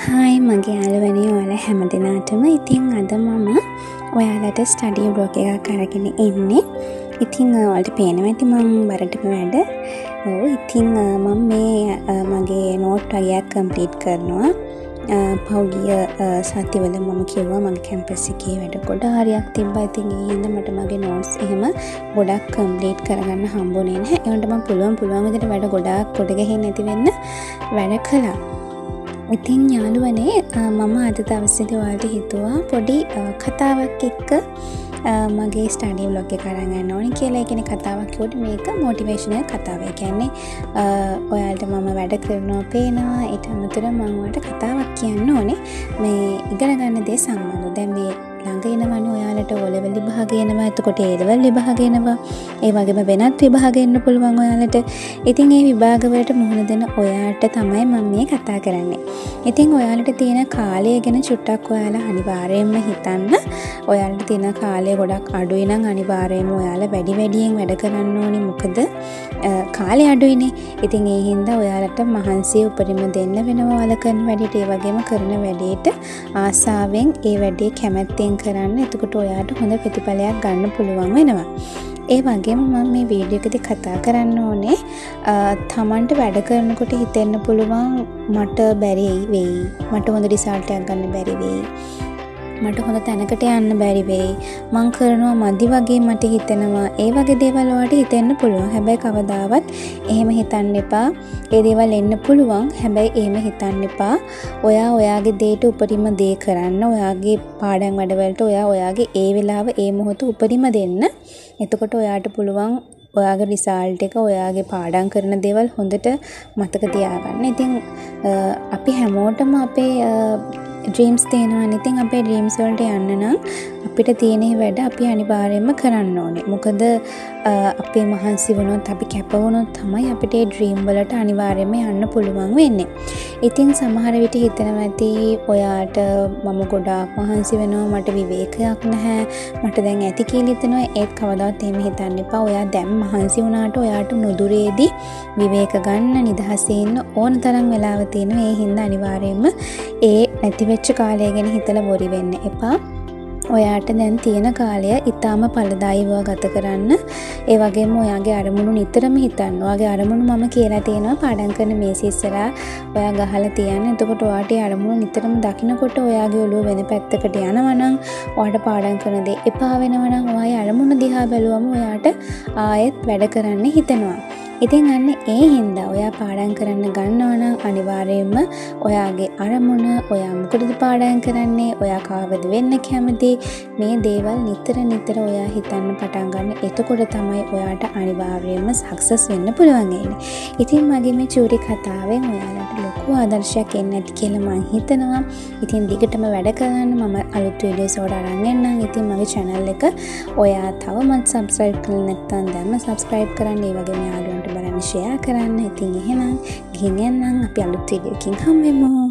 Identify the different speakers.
Speaker 1: Hi මගේ යාළුවනේ, ඔයාලා හැම දෙනාටම. ඉතින් අද මම ඔයාලට ස්ටඩි ව්ලොග් එකක් අරගෙන එන්නේ. ඉතින් ඔයාලට පේනවා ඇති මං බරටම වැඩ. ඔව්, ඉතින් මම මේ මගේ නෝට් වගේක් කම්ප්ලීට් කරනවා. පහුගිය සතිවල මම කිව්වා මගේ කැම්පස් එකේ වැඩ ගොඩාරියක් තිබ්බා. ඉතින් ඒ හින්දා මට මගේ නෝට්ස් එහෙම ගොඩක් කම්ප්ලීට් කරගන්න හම්බුනේ නැහැ. ඒ වුණාට මම පුළුවන් පුළුවන් විදිහට වැඩ ගොඩාක් ගොඩ ගැහෙන්නේ නැති වෙන්න වැඩ කළා. ඉතින් යාළුවනේ, මම අද දවසේදී ඔයාලට හිතුවා පොඩි කතාවක් එක්ක මගේ ස්ටඩි ව්ලොග් එක අරන් යන්න ඕනේ කියලා. ඒ කියන්නේ කතාවක් කිව්වොත් මේක මොටිවේෂනල් කතාවක්. ඒ කියන්නේ ඔයාලට මම වැඩ කරනවා පේනවා. ඊට අමතරව මම ඔයාලට කතාවක් කියන්න ඕනේ මේ ඉගෙන ගන්න දේ සම්බන්ධව. දැන් මේ ළඟ එනවනේ ඔයාලට O level විභාග එනවා. එතකොට A level විභාග එනවා. ඒ වගේම වෙනත් විභාග එන්න පුළුවන් ඔයාලට. ඉතින් ඒ විභාග වලට මුහුණ දෙන ඔයාට තමයි මම මේ කතා කරන්නේ. ඉතින් ඔයාලට තියෙන කාලය ගැන චුට්ටක් ඔයාලා අනිවාර්යයෙන්ම හිතන්න. ඔයාලට තියෙන කාලය ගොඩක් අඩුයි නම් අනිවාර්යයෙන්ම ඔයාලා වැඩි වැඩියෙන් වැඩ කරන්න ඕනේ. මොකද කාලය අඩුයිනේ. ඉතින් ඒ හින්දා ඔයාලට මහන්සිය උපරිම දෙන්න වෙනවා ඔයාලා කරන වැඩේට. ඒ වගේම කරන වැඩේට ආසාවෙන් ඒ වැඩේ කැමැත්තෙන් කරන්න. එතකොට ඔයාට හොඳ ප්‍රතිඵලයක් ගන්න පුළුවන් වෙනවා. ඒ වගේම මම මේ වීඩියෝ එකේදී කතා කරන්න ඕනේ, තමන්ට වැඩ කරනකොට හිතෙන්න පුළුවන් මට බැරි වෙයි, මට හොඳ රිසල්ට් එකක් ගන්න බැරි වෙයි, මට හොඳ තැනකට යන්න බැරි වෙයි, මං කරනවා මදි වගේ මට හිතෙනවා. ඒ වගේ දේවල් ඔයාලට හිතෙන්න පුළුවන්. හැබැයි කවදාවත් එහෙම හිතන්න එපා. ඒ දේවල් එන්න පුළුවන්. හැබැයි එහෙම හිතන්න එපා. ඔයා ඔයාගේ දේට උපරිම දේ කරන්න. ඔයාගේ පාඩම් වැඩවලට ඔයා ඔයාගේ ඒ වෙලාව ඒ මොහොත උපරිම දෙන්න. එතකොට ඔයාට පුළුවන් ඔයාගේ රිසල්ට් එක, ඔයාගේ පාඩම් කරන දේවල් හොඳට මතක තියාගන්න. ඉතින් අපි හැමෝටම අපේ ඩ්‍රීම්ස් තියෙනවනේ. ඉතින් අපේ ඩ්‍රීම්ස් වලට යන්න නම් අපිට තියෙන වැඩ අපි අනිවාර්යයෙන්ම කරන්න ඕනේ. මොකද අපි මහන්සි වුණොත්, අපි කැප වුණොත් තමයි අපිට ඒ ඩ්‍රීම් වලට අනිවාර්යයෙන්ම යන්න පුළුවන් වෙන්නේ. ඉතින් සමහර විට හිතෙනවා ඇති ඔයාට මම ගොඩාක් මහන්සි වෙනවා, මට විවේකයක් නැහැ, මට දැන් ඇති කියලා හිතෙනවා. ඒත් කවදාවත් එහෙම හිතන්න එපා. ඔයා දැන් මහන්සි වුණාට ඔයාට නුදුරේදී විවේක ගන්න, නිදහසේ ඉන්න ඕන තරම් වෙලාව තියෙනවා. ඒ හින්දා අනිවාර්යයෙන්ම ඒ නැති වෙච්ච කාලය ගැන හිතලා වොරි වෙන්න එපා. ඔයාට දැන් තියෙන කාලය ඉතාම ඵලදායීව ගත කරන්න. ඒ වගේම ඔයාගේ අරමුණු නිතරම හිතන්න. ඔයාගේ අරමුණු මම කියලා තියෙනවා පාඩම් කරන මේසෙ ඉස්සරහා ඔයා ගහලා තියන්න. එතකොට ඔයාට ඒ අරමුණු නිතරම දකිනකොට ඔයාගේ ඔළුව වෙන පැත්තකට යනවා නම්, ඔයාට පාඩම් කරන දේ එපා වෙනවා නම්, ඔයා අරමුණ දිහා බැලුවම ඔයාට ආයෙත් වැඩ කරන්න හිතෙනවා. ඉතින් අන්න ඒ හින්දා ඔයා පාඩම් කරන්න ගන්නවා නම් අනිවාර්යයෙන්ම ඔයාගේ අරමුණ, ඔයා මොකටද පාඩම් කරන්නේ, ඔයා කාවද වෙන්න කැමති, මේ දේවල් නිතර නිතර ඔයා හිතන්න පටන් ගන්න. එතකොට තමයි ඔයාට අනිවාර්යයෙන්ම සක්සස් වෙන්න පුළුවන් වෙන්නේ. ඉතින් මගේ මේ චූටි කතාවෙන් ඔයාලට ලොකු ආදර්ශයක් එන්න ඇති කියලා මං හිතනවා. ඉතින් දිගටම වැඩ කරන්න, මම අලුත් වීඩියෝස් වලට අරන් එන්නම්. ඉතින් මගේ channel එක ඔයා තවමත් subscribe කරලා නැත්නම් දැන්ම subscribe කරන්න. ඒ වගේම යාළුවන්ට බලන්න ෂෙයා කරන්න. ඉතින් එහෙනම් ගිහින් යන්නම්, අපි අලුත් වීඩියෝ එකකින් හම්බෙමු.